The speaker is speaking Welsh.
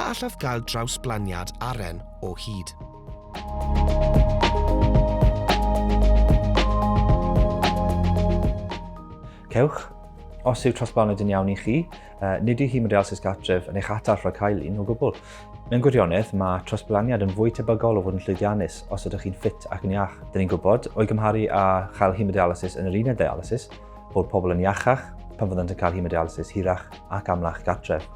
A allaf gael drawsblaniad aren o hyd? Cewch. Os yw trosblaniad yn iawn i chi, nid yw hemodialysis gartref yn eich atal rhag cael un o gwbl. Mewn gwirionedd, mae trosblaniad yn fwy tebygol o fod yn llwyddiannus os ydych chi'n ffit ac yn iach. Dyn ni'n gwybod, o'i gymharu â chael hemodialysis yn yr uned ddialysis, bod pobl yn iachach pan fyddant yn cael hemodialysis hirach ac amlach gartref.